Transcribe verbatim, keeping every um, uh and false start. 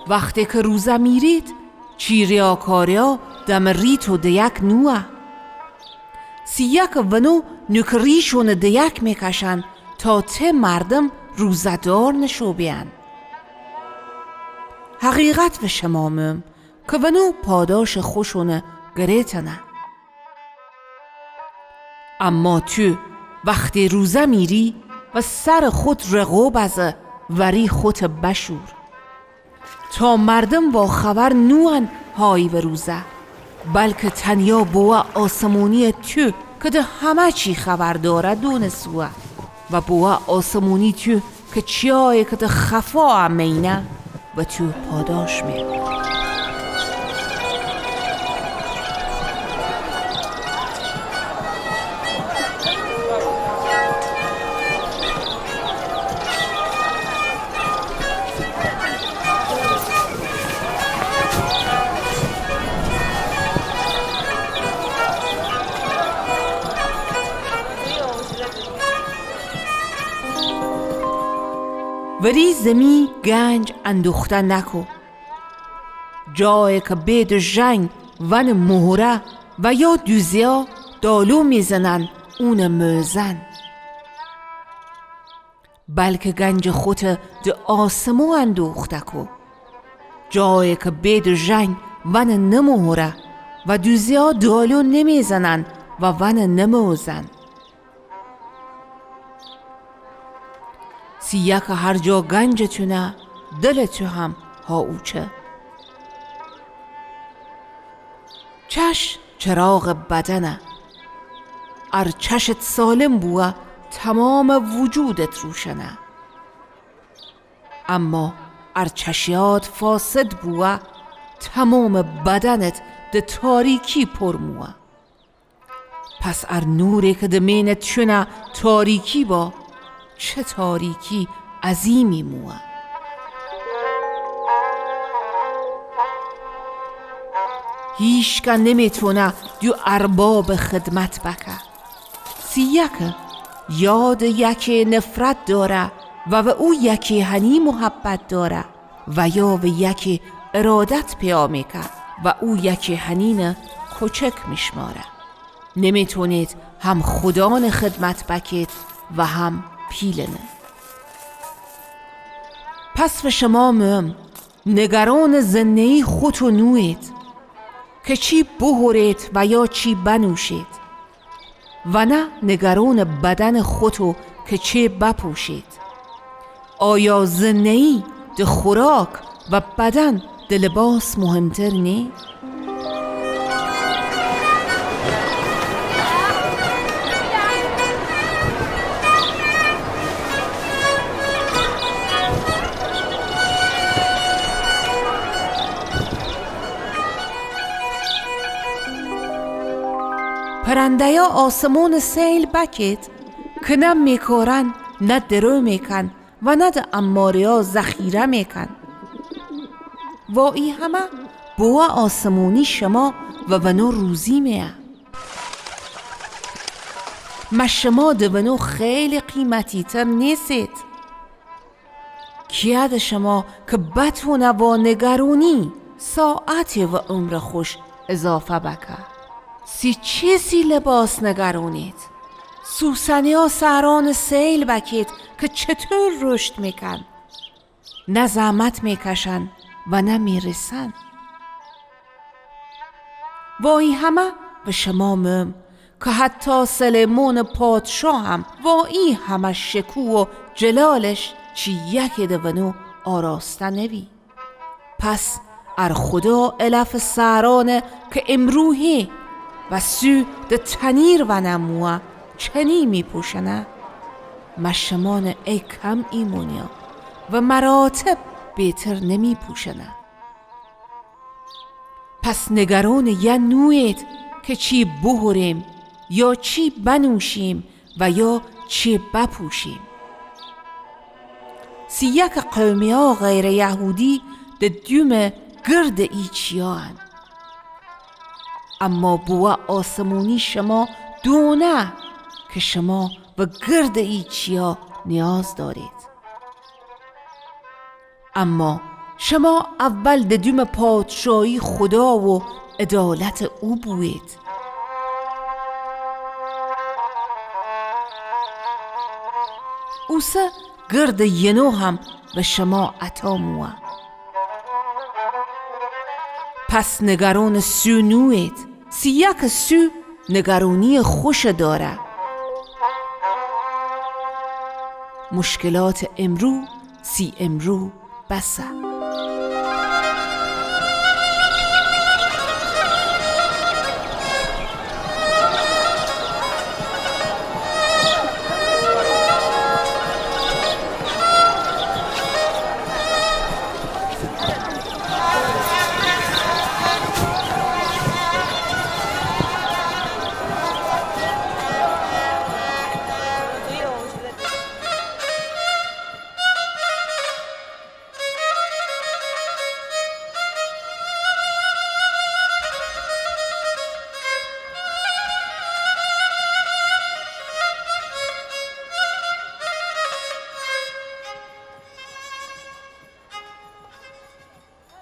وختی که روزه میرید، چی ریاکاریا دم ری تو دیک نوه. سیه که ونو نوک ریشون دیک میکشن تا تی مردم روزه‌دار نشو بیان. حقیقت و شما مم که ونو پاداش خوشون گریتنه. اما تو وختی روزه میری و سر خود رقو بزه و ری خوت بشور. تا مردم وا خبر نوان هایی و روزه، بلکه تنیا بوه آسمونی تو که ده همه چی خبر داره دونسوه و بوه آسمونی تو که چیایی که ده خفا امینه و تو پاداش می. وری زمی گنج اندوخته نکو. جایی که بید ژنگ ون مهره و یا دوزیا دالو میزنن اون موزن. بلکه گنج خوت ده آسمو اندوخته کو. جایی که بید ژنگ ون نمهره و دوزیا دالو نمیزنن و ون نموزن. سیه که هر جا گنج تو نه، دل تو هم ها اوچه. چشم چراغ بدنه. ار چشت سالم بوه، تمام وجودت روشنه. اما ار چشیات فاسد بوه، تمام بدنت ده تاریکی پر موه. پس ار نوری که ده مینت چونه تاریکی با، چه تاریکی عظیمی موه. هیشکه نمیتونه دو ارباب خدمت بکه. سیه که یا ده یکی نفرت داره و و او یکی هنی محبت داره و یا و یکی ارادت پیدا میکه و او یکی هنینه کوچک میشماره. نمیتونید هم خدان خدمت بکید و هم پیلنه. پس و شما مم نگران زنه‌یی خوتو نوید که چی بهورید و یا چی بنوشید، و نه نگران بدن خوتو که چی بپوشید. آیا زنه‌یی ده خوراک و بدن ده لباس مهمتر نی؟ پرنده‌یا آسمون سیل بکید که نه میکارن، نه درو میکن، و نه ده اماریا ذخیره میکن. و ای همه بوه آسمونی شما و ونو روزی میه. مه شما ده ونو خیلی قیمتی تر نیسید؟ کیه ده شما که بتونه وا نگرونی ساعتی و عمر خوش اضافه بکه؟ سی چیزی لباس نگرونید. سوسنیا سران سیل بکید که چطور رشد میکن. نه زحمت میکشن و نه میریسن. و ای همه و شما مم که حتی سلیمان پادشاه هم و ای همه شکوه و جلالش چی یکی ده ونو آراسته نوی. پس ار خدا علف سحرانه که امروهی و سو ده تنیر ونموه چنی میپوشنه، مه شمانه ای کم ایمونیا و مراتب بهتر نمیپوشنه؟ پس نگران یه نوید که چی بهوریم یا چی بنوشیم و یا چی بپوشیم. سیه که قومیا غیر یهودی ده دوم گرد ای چیان. اما بوه آسمونی شما دونه که شما و گرد ای چیا نیاز دارید. اما شما اول د دوم پادشاهی خدا و عدالت او بوید. اوسه گرد ینو هم به شما عطا موه. پس نگران سو نوید. سی یک سو نگرانی خوش داره. مشکلات امرو سی امرو بسه.